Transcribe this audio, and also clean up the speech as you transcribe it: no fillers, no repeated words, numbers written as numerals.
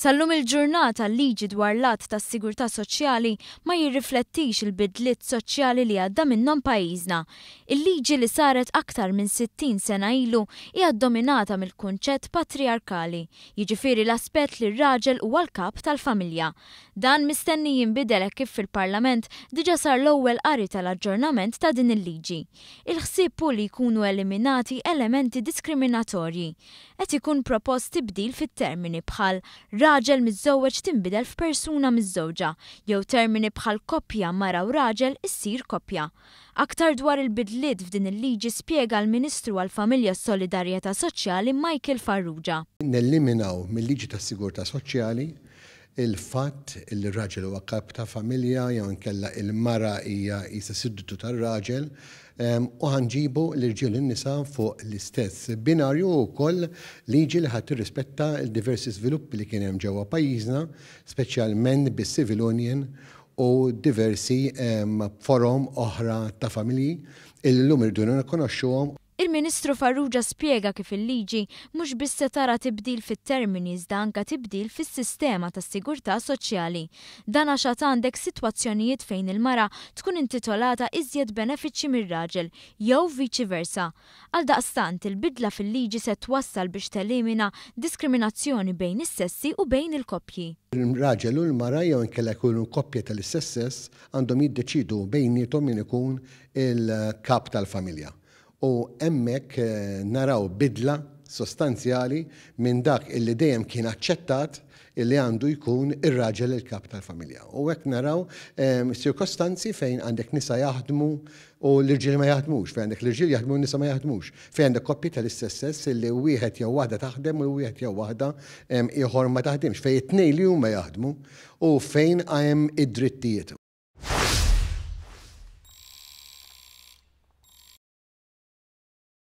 Sal-lum il-ġurnata l-liġi dwar l-Att tas-Sigurtà Soċjali ma jirriflettix il-bidliet soċjali li għadda minnhom pajjiżna. Il-liġi li saret aktar minn 60 sena ilu hija ddominata mill-kunċett patrijarkali, jiġifieri l-aspett li r-raġel huwa l-kap tal-familja. Dan mistenni jinbidel hekk kif fil-Parlament diġà sar l-ewwel qari tal-aġġornament ta' din il-liġi. Il-ħsieb hu li jkunu eliminati elementi diskriminatorji. Qed ikun propost tibdil fit-termini bħal raġel miżżewweġ tinbidel f'persuna miżżewġa jew termini bħal koppja mara u raġel issir koppja. Aktar dwar il-bidliet f'din il-liġi spjega l-Ministru għall-Familja u s-Solidarjetà Soċjali Michael Farrugia. Neliminaw mil-liġi tas-sigurtà soċjali il-fatt li r-raġel huwa kap ta' familja jew inkella il-mara hija qisha sudditu tar-raġel u ħa nġibu l-irġiel u n-nisa fuq l-istess binarju u wkoll liġi li ħa tirrispetta l-diversi żviluppi li kien hemm ġewwa pajjiżna, speċjalment bis-civil union u diversi forom oħra ta' familji illi llum irridu nirrikonoxxuhom. Il-Ministru Farrugia spjega kif il-liġi mhux biss se tara tibdil fit-termini iżda anke tibdil fis-sistema tas-sigurtà soċjali. Dan għax għad għandek sitwazzjonijiet fejn il-mara tkun intitolata iżjed benefiċċji mir-raġel jew viċi versa. Għaldaqstant, il-bidla fil-liġi se twassal biex telimina diskriminazzjoni bejn is-sessi u bejn il-koppji. Ir-raġel u l-mara jew inkella jkunu koppja tal-istess sess għandhom jiddeċiedu bejniethom min ikun il-kap tal-familja. U hemmhekk naraw bidla sostanzjali minn dak illi dejjem kien aċċettat illi għandu jkun ir-raġel il-kap tal-familja. U hekk naraw ċirkostanzi fejn għandek nisa jaħdmu u l-irġiel ma jaħdmux, fejn għandek l-irġiel jaħdmu u n-nisa ma jaħdmux, fejn għandek koppji tal-istess sess illi wieħed jew waħda taħdem u wieħed jew waħda ieħor ma taħdimx, fejn it-tnejn li huma jaħdmu u fejn hemm id-drittijiet.